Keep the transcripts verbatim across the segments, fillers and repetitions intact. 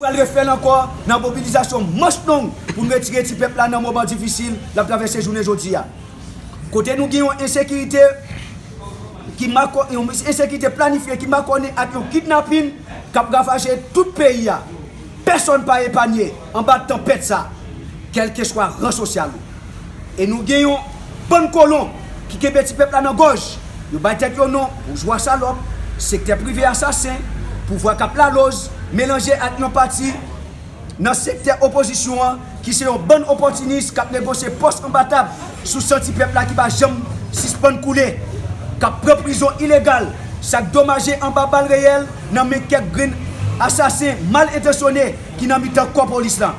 Pral refè l ankò nan mobilizasyon manch long pou n retire ti pèp la nan moman difisil l ap travèse jounen jodi a. Kote nou gen yon ensekirite ki makò-, yon ensekirite planifye ki makònen ak yon kidnapin k ap ravaje tout peyi a. Pèsonn pa epanye anba tanpèt sa, kèlkeswa ran sosyal ou. E nou gen yon bann kolon ki kenbe ti pèp la nan gòj. Yo bay tèt yo non boujwa salòp, sektè prive asasen, pouvwa k ap laloz, melanje ak yon pati nan sektè opozisyon an ki se yon bann opòtinis k ap negosye pòs anba tab sou san ti pèp la ki pa janm sispann koule, k ap pran prizon ilegal, sa k domaje anba bal reyèl nan men kèk grenn asasen mal entansyone ki nan mitan kò polis la,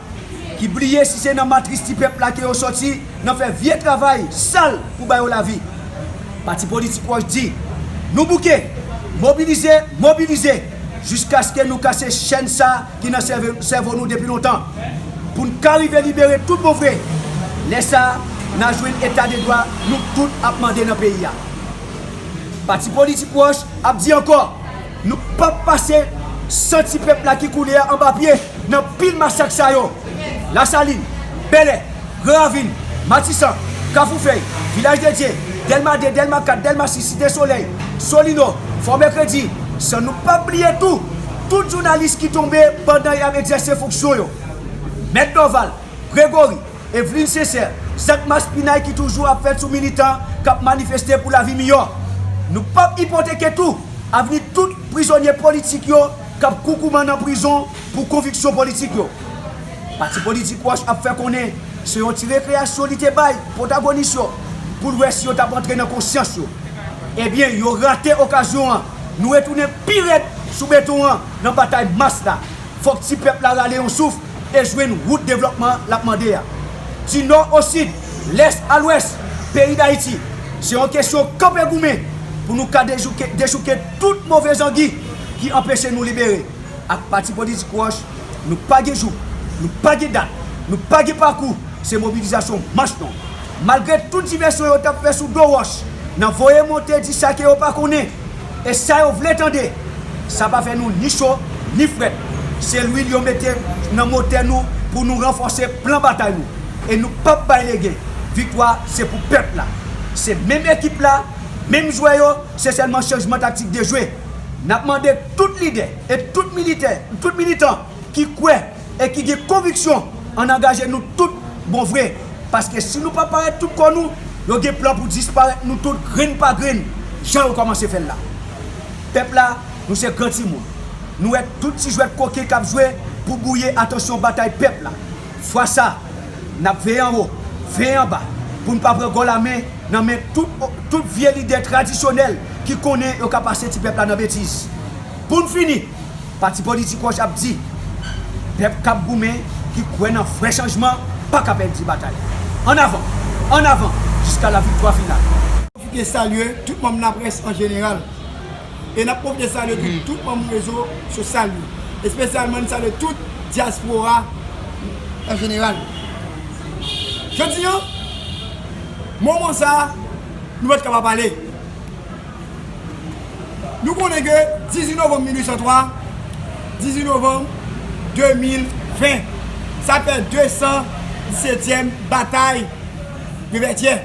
ki bliye si se nan matris ti pèp la ke yo sòti nan fè vye travay sal pou ba yo lavi. Pati politik Wòch di, nou bouke, mobilize, mobilize, jiskaske nou kase chèn sa ki nan sève-, sèvo nou depi lontan, pou n ka rive libere tout bon vre. Lè sa a, n a jwenn eta de dwa nou tout ap mande nan peyi a. Pati politik Wòch ap di ankò, nou p ap pase san ti pèp la ki koule a anba pye nan pil masak sa yo. Lasalin, Bèlè, Gran Ravin, Matisan, Kafou Fèy, Vilaj de Dye, Dèlma de, Dèlma kat, Dèlma sis, Site Solèy, Solino, Fò Mèkredi, san nou p ap bliye tou tout jounalis ki tonbe pandan y ap egzèse fonksyon yo. Mèt Dorval, Gregory, Eveline Sincère, zak maspinay ki toujou ap fèt sou militan k ap manifeste pou lavi miyò. Nou p ap ipoteke tou avni tout prizonye politik yo k ap koukouman nan prizon pou konviksyon politik yo. Pati politik Wòch ap fè konnen se yon ti rekreyasyon li te bay pwotagonis yo pou l wè si yo t ap antre nan konsyans yo. Ebyen, yo rate okazyon an. Nou retounen pi rèd sou beton an nan batay mas la. Fòk ti pèp la rale yon souf e jwenn wout devlòpman l ap mande a. Di nò o sid, lès a lwès peyi Dayiti, se yon kesyon kanpe goumen pou nou ka dejouke, dechouke tout move zangi ki anpeche nou libere. Ak pati politik Wòch, nou pa gen jou, nou pa gen dat, nou pa gen pakou, se mobilizasyon manch long. Malgre tout divèsyon yo t ap fè sou do Wòch, nan voye monte di sa ke yo pa konnen e sa yo vle tande, sa pa fè nou ni cho, ni frèt. Se lwil yo mete nan motè nou pou nou ranfòse plan batay nou. E nou p ap bay legen. Viktwa se pou pèp la. Se menm ekip la, menm jwè yo, se sèlman chanjman taktik de jwe. N ap mande tout lidè e tout militè, tout militan ki kwè e ki gen konviksyon ann angaje nou tout bon vre. Paske si nou pa parèt tout kò nou, yo gen plan pou disparèt nou tout grenn pa grenn, jan yo kòmanse fè l la. Pèp la, nou se gran timoun. Nou wè tout ti jwèt koken k ap jwe pou bwouye atansyon batay pèp la. Fwa sa, n ap veye anwo, veye anba, pou n pa pran gòl a men nan men tout, tout vye lidè tradisyonèl ki konnen yo ka pase ti pèp la nan betiz. Pou n fini, pati politik Wòch ap di, pèp k ap goumen, ki kwè nan vrè chanjman, pa ka pèdi batay. Ann avan, ann avan, jiska la viktwa final. Pwofite salye tout manm laprès an jeneral. E n ap pwofite salye tou tout manm rezo sosyal yo. Espesyalman, n salye tout dyaspora an jeneral. Jodi a, moman sa a, nou pa t ka pa pale. Nou konnen ke dizuit novanm mil uit san twa, dizuit novanm de mil ven, sa fè de san disetyèm batay de Vètyè.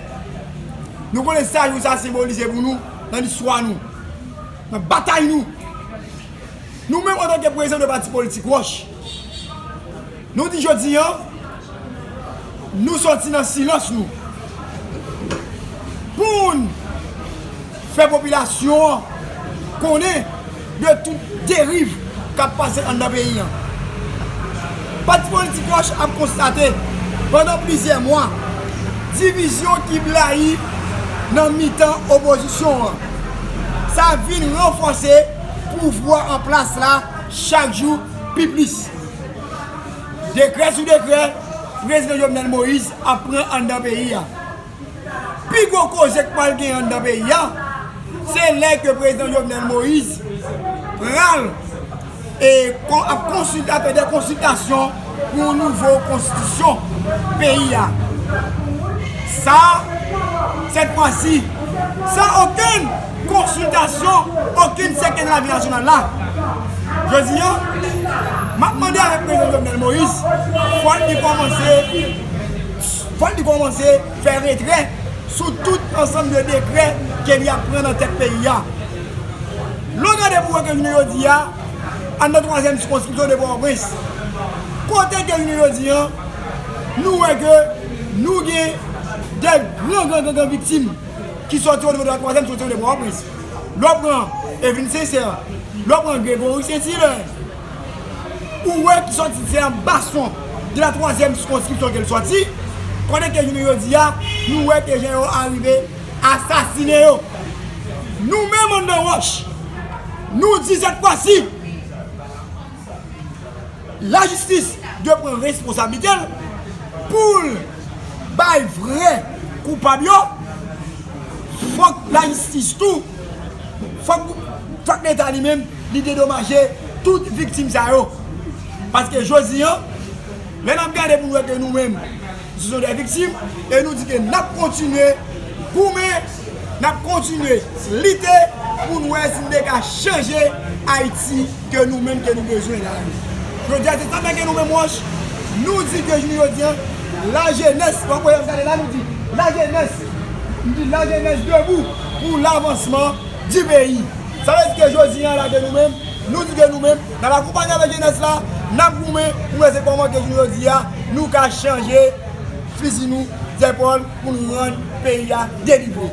Nou konnen sa jou sa senbolize pou nou nan listwa nou, nan batay nou. Nou menm antanke prezidan de pati politik Wòch, nou di jodi a, nou sòti nan silans nou pou n fè popilasyon an konnen de tout deriv k ap pase anndan peyi an. Pati politik Wòch ap konstate, pandan plizyè mwa, divizyon ki blayi nan mitan opozisyon an. Sa vin ranfòse pouvwa an plas la chak jou pi plis. Dekrè sou dekrè, prezidan Jovenel Moïse ap pran anndan peyi a. Pi gwo koze k pral gen anndan peyi a, se lè ke prezidan Jovenel Moïse pral e kon-, ap konsilte, ap fè de konsiltasyon pou yon nouvo konstitisyon peyi a. Sa, sèt fwa si, san okenn konsiltasyon, okenn sektè nan lavi nasyonal la. Jodi a, M ap mande avèk prezidan Jovenel Moïse, fò l li kòmanse, fò l li kòmanse fè retrè sou tout ansanm de dekrè ke li ap pran nan tèt peyi a. Lè w gade pou wè ke jounen jodi a, anndan twazyèm sikonskripsyon de Pòtoprens, kote ke jounen jodi a, nou wè ke nou gen de gran, gran, gran, gran viktim ki sòti o nivo de la twazyèm, sòti o nivo de Pòtoprens. Lè w pran Evelyn Sincère, lè w pran Gregory Saint-Hilaire, ou wè ki sòti se an bason de la twazyèm sikonskripsyon ke l sòti, kote ke jounen jodi a, nou wè ke jan yo arive asasinen yo. Nou menm anndan wòch, nou di sèt fwa si, lajistis dwe pran responsablite l pou l bay vrè koupab yo. Fòk lajistis tou, fòk, fòk Leta li menm, li dedomaje tout viktim sa yo. Paske jodi a, lè n ap gade pou n wè ke nou menm, se sont des victimes, e nou di ke n ap kontinye goumen, n ap kontinye lite pou n wè si n te ka chanje Ayiti ke nou menm ke nou bezwen la. Jodi a, se sa menm ke nou menm wòch, nou di ke jounen jodi a, lajenès, w ap wè, gade la, nou di, lajenès, nou di, lajenès debout pour l'avancement du pays. Sa vle di ke jodi a, la ke nou menm, nou di ke nou menm, n ap akonpanye avèk jenès la, n ap goumen pou wè se kòman ke jounen jodi a, nou ka chanje fizi nou zèpòl pou nou rann peyi a delivre.